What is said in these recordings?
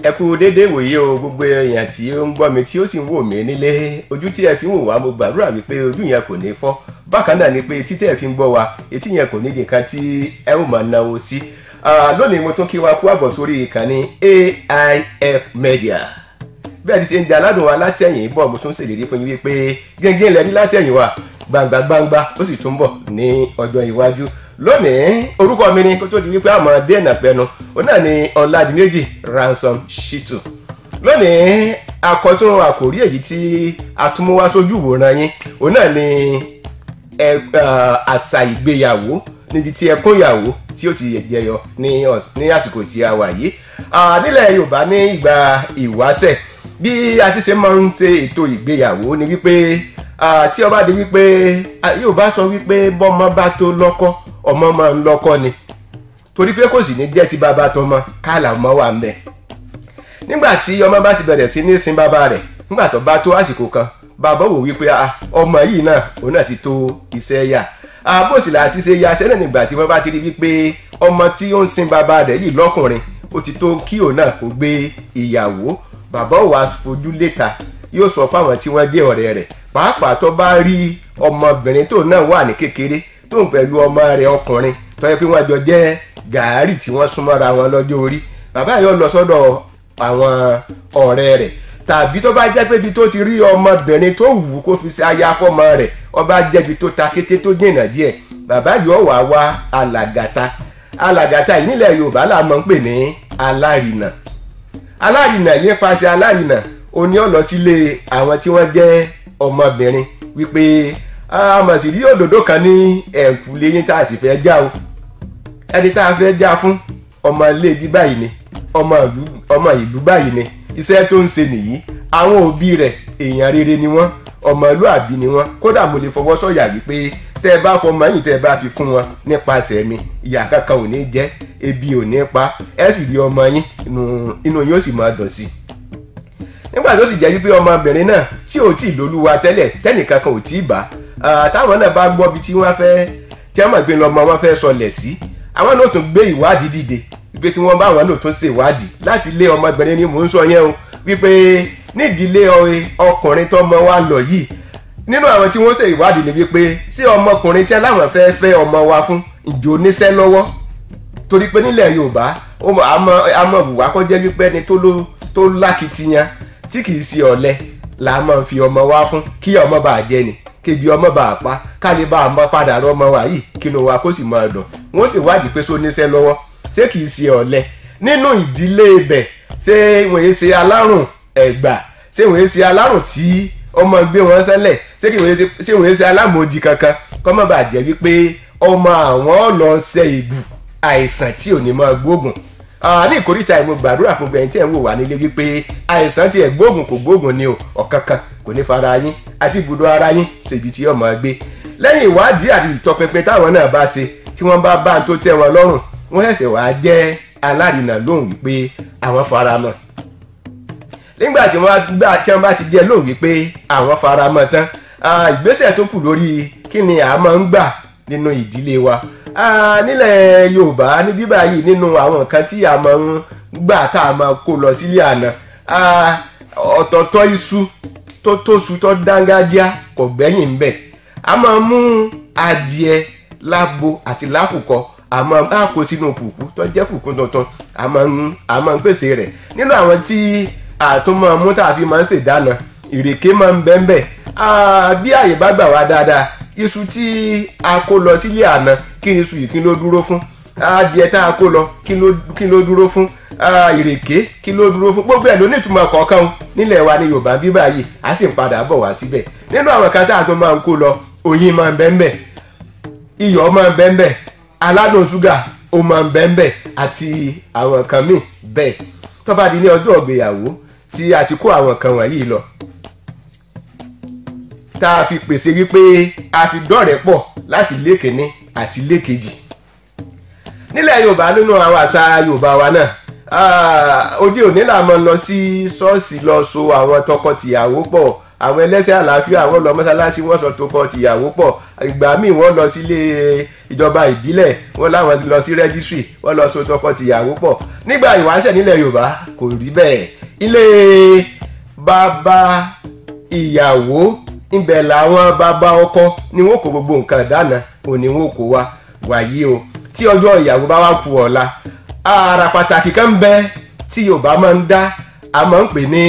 Ẹ kú déédéé wòye o, gbogbo èèyàn tí ó ń gbọ́ mi tí ó sì ń wò mí nílé. Ojú tí ẹ fi ń wò wá, mo gbàdúrà wípé ojú yẹn kò ní fọ́. Bákan náà ni pé etí tẹ́ ẹ fi ń gbọ́ wa, etí yẹn kò ní di nǹkan tí ẹ ó máa náwó sí. Lónìí mo tún kí wa kú àbọ̀ sórí ìkànnì AIF Media. Bẹ́ẹ̀ ti ṣe ń di aládùn wa látẹ̀yìn bọ̀, mo tún ṣèlérí fún yín wípé gẹ́gẹ́ lẹ́ni látẹ̀yìn wa gbangba gbangba, ó sì tún bọ̀ ní ọjọ́ iwájú. Lónìí orúkọ mi ni, kó tó di wípé àmọ́ dènà pẹnu, òun náà ni Ọládìméjì Ransom Shittu. Lónìí akọ̀tún àkòrí èyí tí a tún mú wá sójú ìwòran yín, òun náà ni àṣà ìgbéyàwó, níbi tí ẹkún ìyàwó tí ó ti jẹyọ ní àsìkò tí a wà yìí. Nílẹ̀ Yorùbá ní ìgbà ìwáṣẹ̀, bí a ti ṣe máa ń ṣe ètò ìgbéyàwó ni wípé tí ó bá di wípé Yorùbá sọ wípé bọ́mọ bá tó lọ́kọ, ọmọ máa ń lọ́kọ ni, torí pé kò sì ní jẹ́ ti bàbá tọmọ kálà ọmọ wà ń bẹ̀. Nígbà tí ọmọ bá ti bẹ̀rẹ̀ sí ní sin bàbá rẹ̀, nígbà tó bá tó àsìkò kan, bàbá wò wípé ọmọ yìí náà, òun náà ti tó iṣẹ́ yà. Bó sì là ti ṣe ya iṣẹ́ náà, nígbà tí wọ́n bá ti rí wípé ọmọ tí ó ń sin bàbá rẹ̀ yìí lọ́kùnrin, ó ti tó kí òun náà kó gbé ìyàwó, bàbá ò wá fojú léta, yóò sọ fáwọn tí wọ́n jẹ́ ọ̀rẹ́ rẹ̀, pàápàá tó bá rí ọmọbìnrin tó náà wà ní kékeré tó ń pẹ̀lú ọmọ rẹ̀ ọkùnrin tó yẹ pé wọ́n jọ jẹ́ gàárì tí wọ́n súnmọ́ra wọn lọ́jọ́ orí, bàbá yóò lọ sọ́dọ̀ àwọn ọ̀rẹ́ rẹ̀. Tàbí tó bá jẹ́ pé ibi tó ti rí ọmọbìnrin tó wù kó fi ṣe aya fọ́mọ rẹ̀, ó bá jẹ́ ibi tó ta kété tó jìnnà díẹ̀, bàbá yóò wá wá alàgàtà. Alàgàtà yìí nílẹ̀ Yorùbá là máa ń pè ní alárinà. Alárinà yìí, pàṣẹ alárinà, ó ní ó lọ sílé àwọn tí wọ́n jẹ́ ọmọbìnrin wípé a mọ̀ sí rí òdòdó kan ní ẹ̀kúlé yín tá a sì fẹ́ já o, ẹni tá a fẹ́ já fún ọmọ ilé ibi báyìí ni, ọmọ ìlú báyìí ni, iṣẹ́ tó ń ṣe nìyí, àwọn òbí rẹ̀ èèyàn rere ni wọ́n, ọmọlúàbí ni wọ́n, kódà mo lè fọwọ́ sọ̀yà wípé tẹ́ ẹ bá fọmọ yìí, tẹ́ ẹ bá fi fún wọn nípasẹ̀ mi, ìyà kankan ò ní jẹ, ebi ò ní pa, ẹ sì rí ọmọ yín, inú yín ó sì máa dùn sí i. Nígbà tó sì jẹ́ wípé ọmọbìnrin náà tí ò tí ì lólúwa tẹ́lẹ̀, tẹ́nìkan kan ò tí ì bá, táwọn náà bá gbọ́ bí tí wọ́n fẹ́ tí wọ́n mọ̀ pé lọ́mọ wọn fẹ́ sọlẹ̀ sí, àwọn náà tún gbé ìwádìí dìde wípé kí wọ́n bá àwọn náà tún ṣe ìwádìí láti lé ọmọbìnrin ni mò ń sọ yẹn o, wípé nídìílé ọkùnrin tọmọ wa lọ yìí, nínú àwọn tí wọ́n ṣe ìwádìí ni wípé ṣé ọmọkùnrin tí aláwọn fẹ́ fẹ́ ọmọ wa fún ìjò oníṣẹ́ lọ́wọ́, torí pé nílẹ̀ Yorùbá àmọ́ wùwá kọ́ jẹ́ wípé ẹni tó lákìtìyàn tí kìí ṣe ọ̀lẹ la máa ń fi ọmọ wa fún, kí ọmọ bá jẹ ni, kébi ọmọ bá pa, ká lè bá ọmọ padà rọ ọmọ wa yìí, kí inú wa kó sì máa dùn. Wọ́n sì wádìí pé ṣó níṣẹ́ lọ́wọ́, ṣé kìí ṣe ọ̀lẹ, nínú ìdílé ibẹ̀ ṣé wọ́n yé ṣe alárùn ẹ̀gbà, ṣé wọ́n yé ṣe alárùn tí ọmọ gbé wọn sẹ́lẹ̀, ṣé wọ́n yé ṣe alámòjì kankan, kọ́ mọ́ bàa jẹ́ wípé ọmọ àwọn lọ ṣe ìbù àìsàn tí ò ní máa gbóògùn. Ní ìkórìtà ìmọ̀ gbàdúrà fún gbẹ̀yìn tí ẹ̀ ń wò wá nílé wípé àìsàn tí ẹ̀ gbóògùn kò gbóògùn ni o, ọ̀kankan kò ní fara yín àti ibùdó ara yín ṣèbí tí ọmọ gbé. Lẹ́yìn ìwádìí àti ìtọpinpin táwọn náà bá ṣe, tí wọ́n bá bá ń tó tẹ́ wọn lọ́rùn, wọ́n ṣẹ̀ṣẹ̀ wá jẹ́ alárinà lóhùn wípé àwọn faramọ́. Nígbà tí wọ́n bá ti jẹ́ lóhùn wípé àwọn faramọ́ tán, ìgbésẹ̀ tó kù lórí kí ni a máa ń gbà nínú ìdílé wa. Nílẹ̀ Yorùbá ní bíbá yìí, nínú àwọn nǹkan tí a máa ń gbà tá a máa kó lọ sílé àná, ọ̀tọ̀ọ̀tọ̀ iṣu tó tóṣu tó dángájíá kò gbẹ́yìn ńbẹ̀. A máa mú adìẹ lábo àti lákùkọ, a máa kó sínú kùkú tó jẹ́ kùkú tuntun, a máa ń pèsè rẹ̀. Nínú àwọn tí àtúmọ̀ mú tá a fi máa ń ṣèdáná, ìrèké máa ń bẹ́ńbẹ̀. Bí àyè bá gbà wá dáadáa, iṣu tí a kó lọ sílé àná, kí ni iṣu yìí, kí ló dúró fún? Adìẹ tá a kó lọ, kí ló dúró fún? Ìrèké kí ló dúró fún? Gbogbo ẹ̀ ló ní ìtumọ̀ kọ̀ọ̀kan nílẹ̀ wa ní Yorùbá bíbá yìí, a sì ń padà bọ̀ wá síbẹ̀. Nínú àwọn kan tá a tún máa ń kó lọ, oyin máa ń bẹ́ńbẹ̀, iyọ̀ máa ń bẹ́ńbẹ̀, aládùn ṣúgà ó máa ń bẹ́ńbẹ̀ àti àwọn kan míì bẹ́ẹ̀. Tó bá di ní ọjọ́ ìgbéyàwó tí a ti kó àwọn kan wọ̀nyí lọ, tá a fi pèsè wípé a fi dọ́rẹ̀ẹ́ pọ̀ láti ilé kìíní àti ilé kejì. Nílẹ̀ Yorùbá, nínú àwọn àṣà Yorùbá wa náà, òde òní là máa lọ sí ṣọ́ọ̀ṣì lọ so àwọn tọkọ-tìyàwó pọ̀. Àwọn ẹlẹ́sìn àlàáfíà wọ́n lọ mọ́sálásí, wọ́n sọ tọkọ tìyàwó pọ̀. Ìgbà míì wọ́n lọ sílé ìjọba ìbílẹ̀, wọ́n láwọn lọ sí rẹ́gísírì, wọ́n lọ sọ tọkọ tìyàwó pọ̀. Nígbà ìwáṣẹ̀ nílẹ̀ Yorùbá kò rí bẹ́ẹ̀. Ilé bàbá ìyàwó ibẹ̀ làwọn bàbá ọkọ ni wọ́n kó gbogbo nǹkan dáná òní wọ́n kó wa wàyí o. Tí ọjọ́ ìyàwó bá wá kù ọ̀la, ara pàtàkì kan bẹ tí Yorùbá máa ń dá, a máa ń pè ní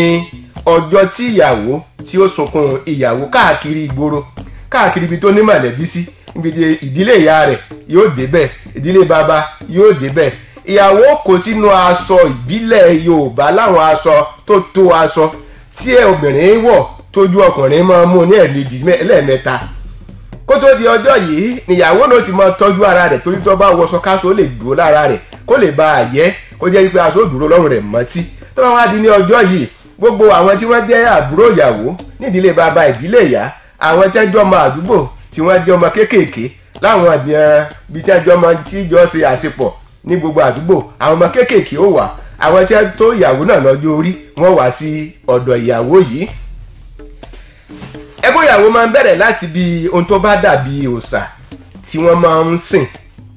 ọjọ́ tí ìyàwó tí ó sunkún ìyàwó káàkiri ìgboro, káàkiri ibi tó ní mọ̀lẹ́bí sí, ibi ìdílé ìyá rẹ̀ yóò débẹ̀, ìdílé bàbá yóò débẹ̀. Ìyàwó kò sínú aṣọ ìbílẹ̀ Yorùbá, láwọn aṣọ tó tó aṣọ tí obìnrin wọ̀ tójú ọkùnrin máa mú ní ẹ̀ẹ̀mejì lẹ́ẹ̀mẹ́ta. Kó tó di ọjọ́ yìí níyàwó náà ti máa tọ́jú ara rẹ̀, torí tó bá wọṣọ káṣọ ó lè dúró lára rẹ̀, kó lè ba àyẹ́, kó jẹ́ wípé aṣọ ó dúró lọ́rùn rẹ̀ mọ́tí. Tó bá wá di ní ọjọ́ yìí, gbogbo àwọn tí wọ́n jẹ́ àbúrò ìyàwó nídìílé bàbá, ìdílé ìyá, àwọn tí wọ́n jọ ọmọ àdúgbò, tí wọ́n jẹ́ ọmọ kéékèèké láwọn ibi tí wọ́n jọ ọmọ tí jọ ṣe àṣepọ̀ ní gbogbo àdúgbò, àwọn ọmọ kéékèèké ó wà, àwọn tí wọ́n tó ìyàwó náà lọ́jọ́ orí wọ́n wá sí ọ̀dọ̀ ìyàwó yìí. Ẹkún ìyàwó máa ń bẹ̀rẹ̀ láti bí ohun tó bá dàbí òòṣà tí wọ́n máa ń sìn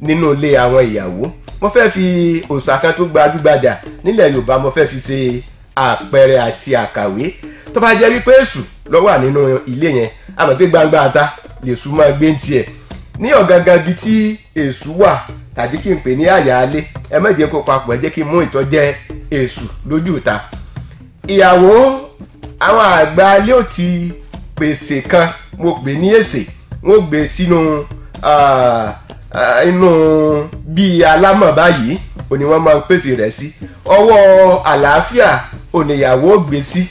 nínú ilé àwọn ìyàwó. Mo fẹ́ fi òòṣà kan tó gbajúgbajà nílẹ̀ Yorùbá, mo fẹ́ fi ṣe àpẹẹrẹ àti àkàwé. Tó bá jẹ́ wípé èṣù ló wà nínú ilé yẹn, a mọ̀ pé gbangba ata lèṣù máa gbé ń tiẹ̀. Ní ọ̀gangan ibi tí èṣù wà, tàbí kí n pè ní àyàálé, ẹ má jẹ́ kó papọ̀, ẹ jẹ́ kí n mú ìtọ́jẹ́ èṣù lójú ìta. Ìyàwó àwọn àgbà ilé ò ti pèsè kan, mo pè ní èsè, wọ́n gbé sínú inú bíi alámọ̀ báyìí òní wọ́n máa ń pèsè rẹ̀ sí. Ọwọ́ àlàáfíà òníyàwó gbé sí,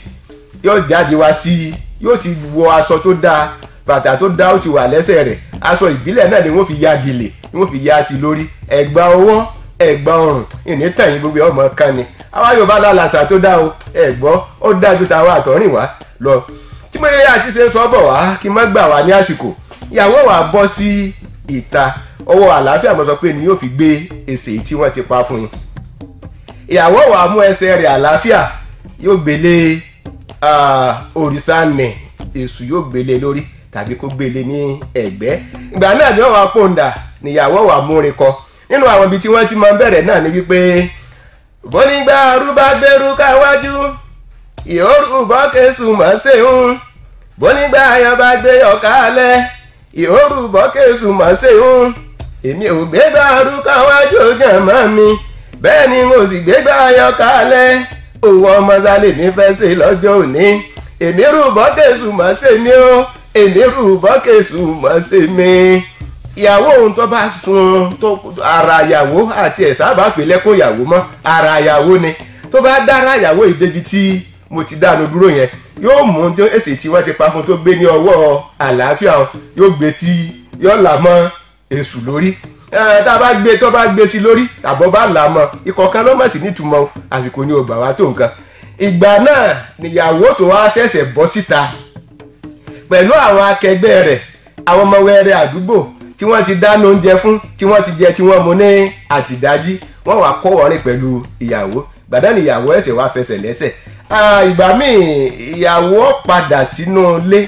yóò jáde wá sí, yóò ti wọ aṣọ tó dáa, bàtà tó dáa ó ti wà lẹ́sẹ̀ rẹ̀, aṣọ ìbílẹ̀ náà ni wọ́n fi ya gèlè, ni wọ́n fi ya sí lórí, ẹ̀gbà ọwọ́, ẹ̀gbà ọrùn, ìnítẹ̀yìn gbogbo ọmọ kan ni. Àwa Yorùbá lálàsà tó dá o, ẹ̀gbọ́ ó dájú táwa àtọ̀rìn wá lọ. Tí mo yẹ àti ṣe ń sọ bọ̀ wá kí n má gbà wá ní àsìkò, ìyàwó wa bọ́ sí ìta, ọwọ́ àlàáfíà mo sọ pé ni yóò fi gbé èsè tí wọ́n ti pa fún un. Ìyàwó wa mú ẹsẹ̀ rẹ̀ àlàáfíà, yóò gbélé òrìṣà nì èṣù, yóò gbélé lórí tàbí kó gbélé ní ẹ̀gbẹ́. Ìgbà náà ni wọ́n wá pòǹdà, níyàwó wa múrin kọ. Nínú àwọn ibi tí wọ́n ti máa ń bẹ̀rẹ̀ náà ni wípé bónígbà arúgbó gbèrú káwájú, ìhórúbọ kẹsù mọ́ ṣeun, bónígbà ayọ̀bá gbé ọ̀kálẹ̀, ìhórúbọ kẹsù mọ́ ṣeun, èmi ò gbégbá arúgbó wájú jẹ̀mọ́ mi, bẹ́ẹ̀ ni mo sì gbégbá ayọ̀kálẹ̀, òwò ọmọ sálẹ̀ mi fẹ́ ṣe lọ́jọ́ òní, èmi rúbọ kẹsù mọ́ ṣe mi o, èmi rúbọ kẹsù mọ́ ṣe mi. Ìyàwó ohun tó bá sun tó ara ìyàwó àti ẹ̀ sábà pè lẹ́kùn ìyàwó mọ́, ara ìyàwó ni. Tó bá dára ìyàwó yìí débi tí mo ti dánu dúró yẹn, yóò mú tí èsì tí wọ́n ti pa fún tó gbé ní ọwọ́ àlàáfíà, yóò gbé sí, yóò là mọ́ èṣù lórí. Tá a bá gbé, tó bá gbé sí lórí tàbọ̀ bá là mọ́, ikọ̀ kan ló mọ̀ sí nítumọ̀, àsìkò ni ò gbà wá tó nǹkan. Ìgbà náà nìyàwó tó wá ṣẹ̀ṣẹ̀ bọ́ síta pẹ̀lú àwọn akẹgbẹ́ rẹ̀, àwọn ọmọ wẹrẹ àdúgbò tí wọ́n ti dáná oúnjẹ fún, tí wọ́n ti jẹ, tí wọ́n mu ní àtìdájí, wọ́n wá kọ́ wọ́rin pẹ̀lú ìyàwó. Gbàdá nìyàwó ẹsẹ̀ wá fẹsẹ̀ lẹ́sẹ̀. Ìgbà míì ìyàwó padà sínú ilé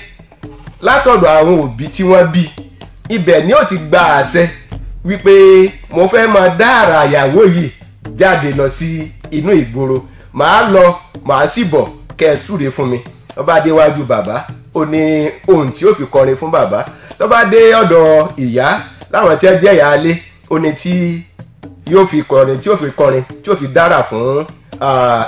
látọ̀dọ̀ àwọn òbí tí wọ́n bí, ibẹ̀ ni ó ti gba àṣẹ wípé mo fẹ́ máa dá àrà ìyàwó yìí jáde lọ sí inú ìgboro, màá lọ màá sì bọ̀ kẹ́ ẹ súre fún mi. Tó bá déwájú bàbá, ó ní ohun tí ó fi kọrin fún bàbá. Tó bá dé ọ̀dọ̀ ìyá láwọn tí ó jẹ́ ìyá alé, ó ní tí yóò fi kọrin, tí ó fi kọrin, tí ó fi dára fún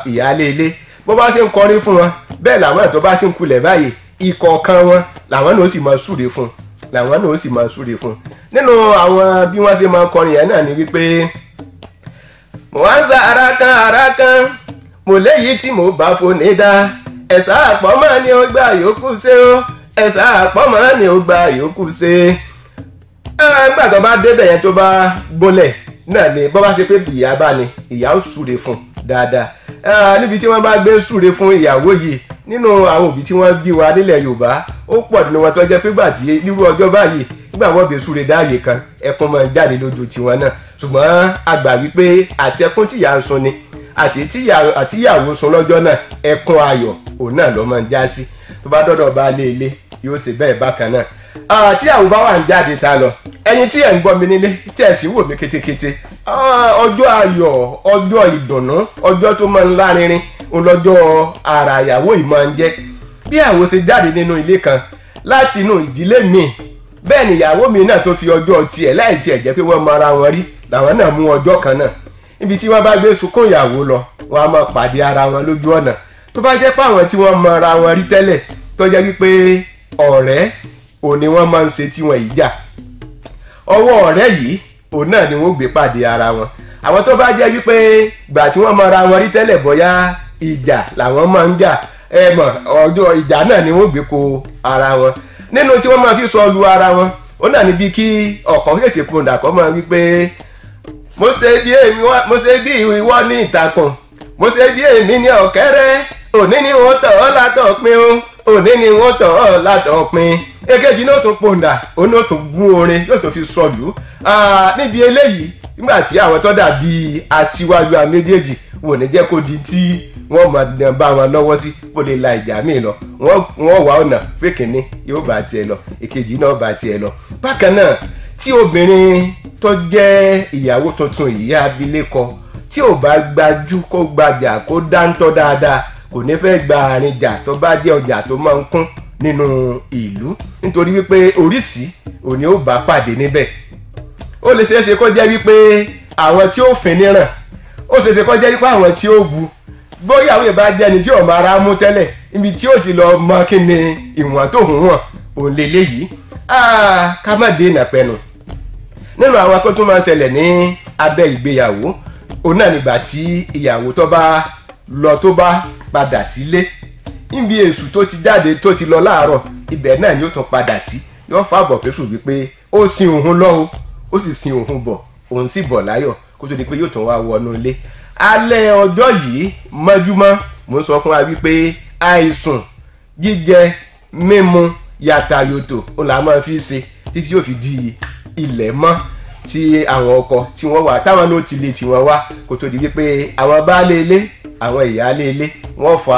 ìyáálé ilé. Bó bá ṣe ń kọrin fún wọn, bẹ́ẹ̀ làwọn tó bá ti ń kulẹ̀ báyìí, ikọ̀ kan wọn làwọn náà ó sì máa súre fún, làwọn náà ó sì máa súre fún. Nínú àwọn bí wọ́n ṣe máa kọrin yẹn náà ni wípé mo wá ń sa ara kan ara kan, mo léyìí tí mo bá foni dá, ẹ̀sà àpọ̀mọ́ ni ó gbà yòókù ṣe ó, ẹ̀sà àpọ̀mọ́ ni ó gbà yòókù ṣe. Nígbà tó bá débẹ̀ yẹn tó bá gbólẹ̀ náà ni bó bá ṣe pé ìyá bá ni, ìyá ó súre fún dáadáa. Níbi tí wọ́n bá gbé súre fún ìyàwó yìí, nínú àwọn òbí tí wọ́n bí wa nílẹ̀ Yorùbá, ó pọ̀ nínú wọn tó jẹ́ pé gbà tí nírú ọjọ́ báyìí nígbà wọ́n bẹ súre dáàyè kan, ẹkún máa ń jáde lójú tiwọn náà. Ṣùgbọ́n a gbà wípé àtẹkún tí ìyá ń sun ni, Àti ìyàwó sun lọ́jọ́ náà, ẹkún ayọ̀ òun náà ló máa ń já sí. Tó bá dọ́dọ̀ baálé ilé, yóò ṣe bẹ́ẹ̀ bákan náà. Tíyàwó bá wà ń jáde ta lọ, ẹ̀yin tí ẹ̀ ń gbọ́ mi nílé, tí ẹ̀ sì wò mí kétékété, ọjọ́ ayọ̀, ọjọ́ ìdùnnú, ọjọ́ tó máa ń lárinrin òun lọ́jọ́ ara ìyàwó yìí máa ń jẹ́. Bí àwọn ṣe jáde nínú ilé kan láti inú ìdílé mi, bẹ́ẹ̀ ni ìyàwó mi náà tó fi ọjọ́ tiẹ̀ láì tiẹ̀ jẹ́ pé wọ́n mọ ara wọn rí, làwọn náà mú ọjọ́ kan náà. Níbi tí wọ́n bá gbé sunkún ìyàwó lọ, wọ́n á máa pàdé ara wọn lójú ọ̀nà. Tó bá jẹ́ pé àwọn tí wọ́n mọ ara wọn rí tẹ́lẹ̀, tó jẹ́ wípé ọ̀rẹ́ òun ni wọ́n máa ń ṣe tí wọ́n yìí jà, ọwọ́ ọ̀rẹ́ yìí òun náà ni wọ́n gbé pàdé ara wọn. Àwọn tó bá jẹ́ wípé gbà tí wọ́n mọ ara wọn rí tẹ́lẹ̀, bóyá ìjà làwọn máa ń jà, ẹ mọ̀, ọjọ́ ìjà náà ni wọ́n gbé ko ara wọn. Nínú tí wọ́n máa fi sọ lu ara wọn, ó náà níbi kí ọ̀kan tètè kúndà kọ́ máa wípé mo ṣe bí èmi, mo ṣe bí ìwọ ní ìtàkùn, mo ṣe bí èmi ní ọ̀kẹ́rẹ́, òní ni wọ́n tọ̀ ọ́ látọ̀ pin o, òní ni wọ́n tọ̀ ọ́ látọ̀ pin. Èkejì náà tún pòǹdà, òun náà tún gún orin, yóò tún fi sọlù níbi eléyìí. Nígbà tí àwọn tó dàbí aṣíwájú àwọn méjèèjì wọn ò ní jẹ́ kó di tí wọ́n máa bá wọn lọ́wọ́ sí kó lè la ìjà míì lọ, wọ́n wá ọ̀nà pé kìnní yóò bá tiẹ̀ lọ, èkejì náà bá tiẹ̀ lọ. Bákan náà, tí obìnrin tó jẹ́ ìyàwó tuntun yìí, abilékọ, tí ò bá gbajú kó gbajà kó dáńtọ́ dáadáa, kò ní fẹ́ gba àárín jà tó bá jẹ́ ọjà tó máa ń kún nínú ìlú, nítorí wípé oríṣìí òní ó bá pàdé níbẹ̀. Ó lè ṣeé ṣe kó jẹ́ wípé àwọn tí ó fin níràn, ó ṣeé ṣe kó jẹ́ wípé àwọn tí ó bu bóyá àwọn ìbá jẹ́ ni tí ọmọ ara mú tẹ́lẹ̀, ibi tí ó ti lọ mọ kí ni ìwọ̀n tó hùn wọ̀n òun lè léyìí. Ká má dé ìnàpẹ̀nu. Nínú àwọn akó tó máa ń ṣẹlẹ̀ ní abẹ́ ìgbéyàwó, òun náà nígbà tí ìyàwó tó bá lọ tó bá padà sílé, níbi èṣù tó ti jáde tó ti lọ láàárọ̀, ibẹ̀ náà ni ó tún padà sí. Yóò fàbọ̀ fésù wípé ó sin òun lọ́wọ́, ó sì sin òun bọ̀, òun sì bọ̀ láyọ̀, kó tó di pé yóò tún wá wọnú ilé. Alẹ́ ọjọ́ yìí mọ́júmọ́, mo ń sọ fún wa wípé àìsùn, jíjẹ mímu, yàtàyòtò òun là máa fi ṣe títí yóò fi di ilẹ̀ mọ́, tí àwọn ọkọ tí wọ́n wà táwọn náà ti lè tí wọ́n wá, kó tó di wípé àwọn baálé ilé, àwọn ìyáálé ilé wọ́n fa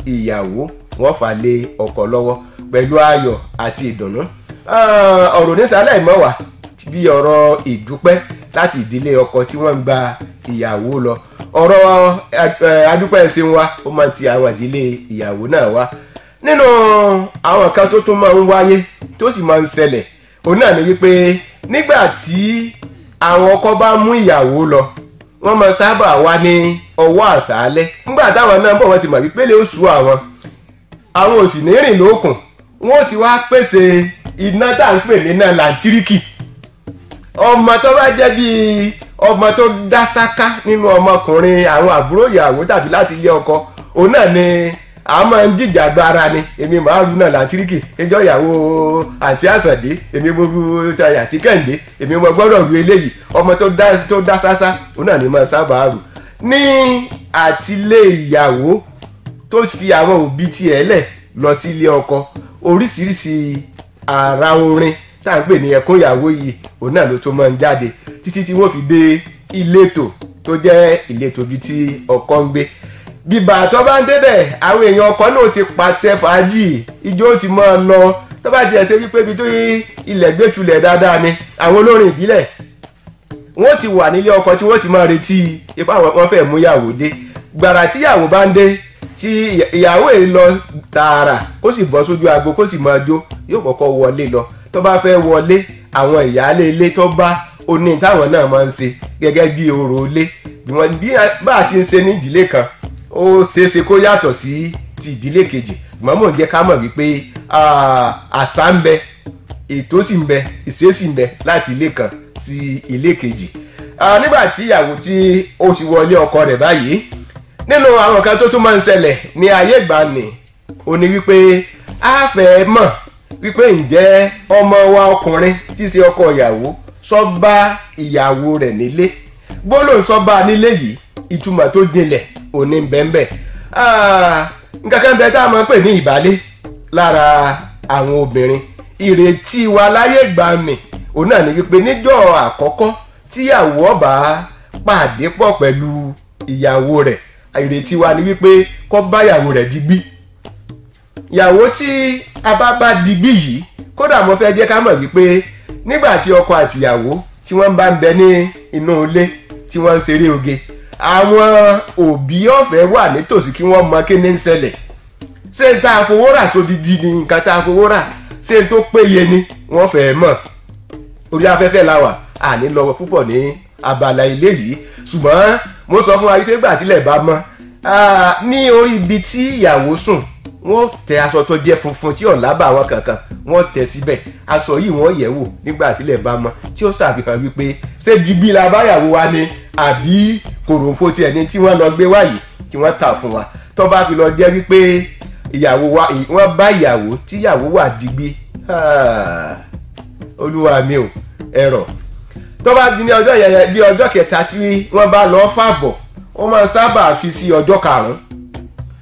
ìyàwó, wọ́n fà lé ọkọ lọ́wọ́ pẹ̀lú ayọ̀ àti ìdùnnú. Ọ̀rọ̀ nísàlẹ̀ mọ́ wà bí ọ̀rọ̀ ìdúpẹ́ láti ìdílé ọkọ tí wọ́n ń gba ìyàwó lọ. Ọ̀rọ̀ adúpẹ́ ẹ̀sìn wa ó máa ti àwọn ìdílé ìyàwó náà wá. Nínú àwọn kan tó tún máa ń wáyé tó sì máa ń ṣẹlẹ̀, òun náà ni wípé nígbà tí àwọn ọkọ bá mú ìyàwó lọ, wọ́n máa sábà wá ní ọwọ́ àṣálẹ́. Nígbà táwọn náà bọ̀, wọ́n ti mọ̀ wípé lè sú àwọn, àwọn ò sì ní rìn lókun, wọ́n ti wá pèsè iná tá à ń pè ní náà làǹtíríkì. Ọmọ tó bá jẹ́ bíi ọmọ tó dá sáká nínú ọmọkùnrin àwọn àbúrò ìyàwó tàbí láti ilé ọkọ, òun náà ni a máa ń jìjàgbara ni, èmi máa rú náà làǹtíríkì, ẹjọ́ ìyàwó àǹtí àsàndé, èmi mo rú àǹtí kẹ́hìndé, èmi mo gbọ́dọ̀ rú eléyìí. Ọmọ tó dá sásá òun náà ni máa sábà rù ní àtìlé ìyàwó tó fi àwọn òbí tiẹ̀ lẹ̀ lọ sí ilé ọkọ. Oríṣiríṣi àrà orin tá à ń pè ní ẹkún ìyàwó yìí òun náà ló tó máa ń jáde títí tí wọ́n fi dé ìletò tó jẹ́ ìletò bíi tí ọkọ ń gbé. Bíbà tó bá ń débẹ̀, àwọn èèyàn ọkọ náà ti pàtẹ fàájì, ijó ti máa lọ. Tó bá tiẹ̀ ṣe wípé ibi tó ilẹ̀ gbé tulẹ̀ dáadáa ni, àwọn olórin ìbílẹ̀ wọ́n ti wà nílé ọkọ tí wọ́n ti máa retí ipá wọn fẹ́ mú ìyàwó dé. Gbàrà tí ìyàwó bá ń dé, tí ìyàwó yìí lọ tààrà kó sì bọ́ sójú agbo kó sì máa jó, yóò kọ́kọ́ wọlé lọ. Tó bá fẹ́ wọlé, àwọn ìyáálé ilé tó bá oní táwọn náà máa ń ṣe gẹ́gẹ́ bí orò ilé bí wọ́n bí bá a ti ń ṣe ní ìdílé kan, ó ṣeéṣe kó yàtọ̀ sí ti ìdílé kejì. Ṣùgbọ́n mò ń jẹ́ ká mọ̀ wípé àṣà ń bẹ, ètò sì ń bẹ, ìṣe sì ń bẹ láti ilé kan sí ilé kejì. Nígbà tí ìyàwó tí ó ti wọlé ọkọ rẹ̀ báyìí, nínú àwọn kan tó tún máa ń ṣẹlẹ̀ ní ayé ìgbàanì ó ní wípé a fẹ́ mọ̀ wípé ǹjẹ́ ọmọ wa ọkùnrin tí í ṣe ọkọ ìyàwó sọ bá ìyàwó rẹ̀ nílé. Gbólóhùn sọ bá nílé yìí, ìtumọ̀ tó jinlẹ̀ òní bẹ́ẹ̀nbẹ́ẹ̀. Nǹkan kan bẹ tá a máa ń pè ní ìbálé lára àwọn obìnrin. Ìrètí wa láyé ìgbàanì òun náà ni wípé níjọ́ àkọ́kọ́ tíyàwó ọba pàdé pọ̀ pẹ̀lú ìyàwó rẹ̀. Ìrètí wa ni wípé kó bá ìyàwó rẹ̀ digbí. Ìyàwó tí a bá bá digbí yìí, kódà mo fẹ́ jẹ́ ká mọ̀ wípé nígbà tí ọkọ àti ìyàwó tí wọ́n bá ń bẹ ní inú ilé tí wọ́n ń ṣeré oge, àwọn òbí ọ̀fẹ́ wà nítòsí kí wọ́n mọ kí ní ń ṣẹlẹ̀. Ṣé n tá a fowó rà sódidi ni nǹkan tá a fowó rà, ṣé n tó péye ni wọ́n fẹ́ mọ̀. Orí afẹ́fẹ́ la wà, àní lọ́wọ́ púpọ̀ ní abala ilé yìí, ṣùgbọ́n mo sọ fún wa wípé gbà tílẹ̀ bá mọ́ ní orí ibi tí ìyàwó sùn, wọ́n tẹ aṣọ tó jẹ́ funfun tí ò lábà wọn kankan, wọ́n tẹ síbẹ̀. Aṣọ yìí wọ́n yẹ̀ wò nígbà tílẹ̀ bá mọ́, tí ó ṣàfihàn wípé ṣé digbí la báyàwó wa ni àbí kòròǹfò tiẹ̀ ní tí wọ́n lọ gbé wáyìí tí wọ́n tà fún wa. Tó bá fi lọ jẹ́ wípé ìyàwó wa wọ́n bá ìyàwó tí ìyàwó wà digbí, olúwa mi ò ẹ̀rọ. Tó bá di ní ọjọ́ yẹn bí ọjọ́ kẹta tí wọ́n bá lọ fàbọ̀, wọ́n máa sábà fi sí ọjọ́ karùn-ún,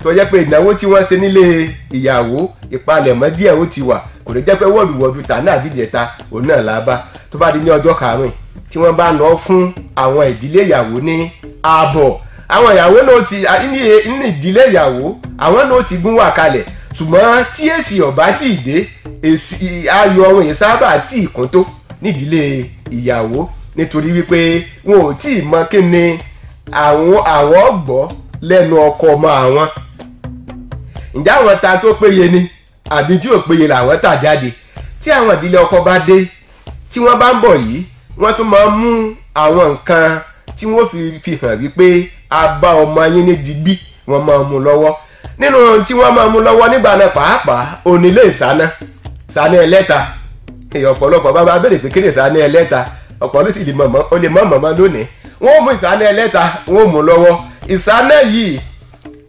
tó jẹ́ pé ìnáwó tí wọ́n ṣe nílé ìyàwó ìpalẹ̀mọ́ díẹ̀ ó ti wà, kò ní jẹ́ pé wọ́ọ̀lùwọ́ọ̀dù tà náà bíjẹta òun náà là bá. Tó bá di ní ọjọ́ karùn-ún tí wọ́n bá lọ fún àwọn ìdílé ìyàwó ní ààbọ̀, àwọn ìyàwó náà ti ní ìdílé ìyàwó àwọn náà ti gún wà kalẹ̀, ṣùgbọ́n tí èsì ọ̀bá tí ì dé, èsì ayọ̀ ọ̀hún yìí sábà tí ì kún tó nídìílé ìyàwó, nítorí wípé wọn ò tí ì mọ kí ni àwọn gbọ́ lẹ́nu ọkọ ọmọ àwọn. Ǹjẹ́ àwọn ta tó péye ni àbí tí ò péye làwọn tà jáde? Tí àwọn ìdílé ọkọ bá dé, tí wọ́n bá ń bọ̀ yìí, wọ́n tún máa ń mú àwọn nǹkan tí wọ́n fi hàn wípé a bá ọmọ yín ní digbí, wọ́n máa mú lọ́wọ́. Nínú tí wọ́n máa mú lọ́wọ́ nígbà náà pàápàá onílé ìsáná, ìsáná ẹlẹ́ta. Èèyàn ọ̀pọ̀lọpọ̀ bá bá béèrè pé kí ni ìsáná ẹlẹ́ta, ọ̀pọ̀ ló sì lè mọ̀mọ́, ó lè mọ̀ mọ̀mọ́ lónìí. Wọ́n mú ìsáná ẹlẹ́ta, wọ́n mú lọ́wọ́. Ìsáná yìí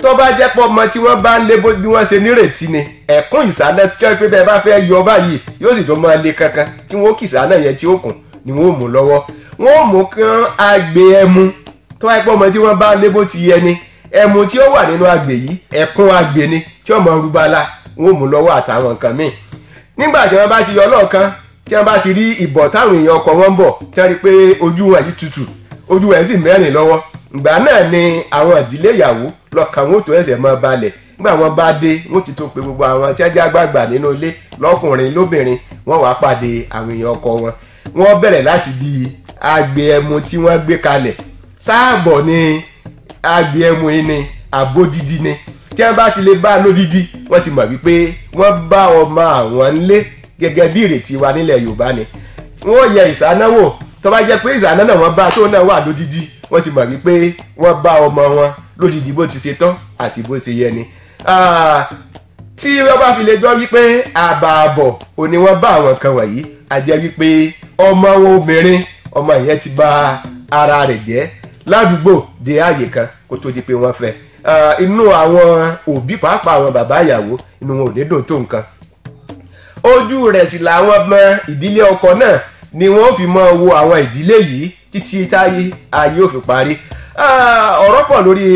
tó bá jẹ́ pọ̀ ọmọ tí wọ́n bá ń lé bí wọ́n ṣe nírètí ni, ẹ̀kún ìsáná tí wọ́n pé bẹ́ẹ̀ bá fẹ́ yọ báyìí yóò sì tún máa le kankan, tí wọ́n kì ìsáná yẹn tí ó kùn ni wọ́n mú lọ́wọ́. Wọ́n mú kán agbe ẹmu, tó bá jẹ́ pọ̀ ọmọ tí wọ́n bá ń lé bó ti yẹ ni, ẹmu tí ó wà nínú agbe yìí ẹ̀kún agbe ni tí ọmọ rúbalá, wọ́n mú lọ́wọ́ àtàwọn nǹkan míì. Nígbà tí wọ́n bá ti yọ lọ́ọ̀kan, tí wọ́n bá ti rí ìbọ̀ táwọn èèyàn ọkọ̀ wọn ń bọ̀, tí wọ́n rí pé ojú wọn yìí tutù, ojú wọn sì mẹ́rin lọ́wọ́, ìgbà náà ni àwọn ìdílé ìyàwó lọ́kàn wọn ò tó ẹsẹ̀ máa balẹ̀. Nígbà wọn bá dé, wọn ti tó pe gbogbo àwọn tí wọ́n jẹ́ àgbààgbà nínú ilé lọ́kùnrin lóbìnrin, wọ́n wàá pàdé àwọn èèyàn ọkọ wọn. Wọ́n bẹ̀rẹ̀ láti di agbe ẹmu tí wọ́n gbé kalẹ̀. Sáàbọ̀ ni agbe ẹmu yìí ni àbódidi ni, tí wọ́n bá ti lè bá lódidi, wọ́n ti mọ̀ wípé wọ́n bá ọmọ àwọn ńlé gẹ́gẹ́ bí ìrètí wa nílẹ̀ Yorùbá ni. Wọ́n yẹ ìsáná wò, tó bá jẹ́ pé ìsáná náà wọ́n bá tó náà wà lódidi, wọ́n ti mọ̀ wípé wọ́n bá ọmọ wọn lódidi bó ti ṣe tọ́ àti bó ṣe yẹ ni. Tí wọ́n bá fi lè gbọ́ wípé àbààbọ̀ òní wọ́n bá àwọn kan wọ̀nyí, a jẹ́ wípé ọmọ wọn obìnrin, ọmọ yẹn ti bà ara rẹ̀ jẹ́ ládùúgbò dé ààyè kan kó tó di pé wọ́n fẹ́. Inú àwọn òbí pàápàá àwọn bàbá ìyàwó, inú wọn ò ní dùn tó nǹkan. Ojú rẹ̀ sì làwọn ọmọ ìdílé ọkọ náà ni wọ́n fi máa wo àwọn ìdílé yìí títí táyé ayé ò fi parí. Ọ̀rọ̀ pọ̀ lórí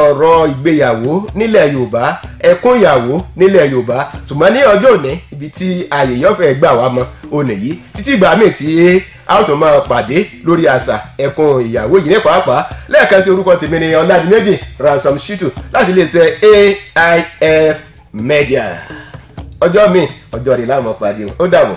ọ̀rọ̀ ìgbéyàwó nílẹ̀ Yorùbá, ẹkún ìyàwó nílẹ̀ Yorùbá, ṣùgbọ́n ní ọjọ́ òní ibi tí ààyè yóò fẹ́ gbà wá mọ́ òní yìí, títí ìgbà míì tí a ó tún máa pàdé lórí àṣà ẹkún ìyàwó yìí ní pàápàá. Lẹ́ẹ̀kan sí, orúkọ tèmi ni Ọládìméjì Ransom Shittu láti iléeṣẹ́ AIF Media. Ọjọ́ mi ọjọ́ rẹ̀ láwọn pàdé, ó dàbọ̀.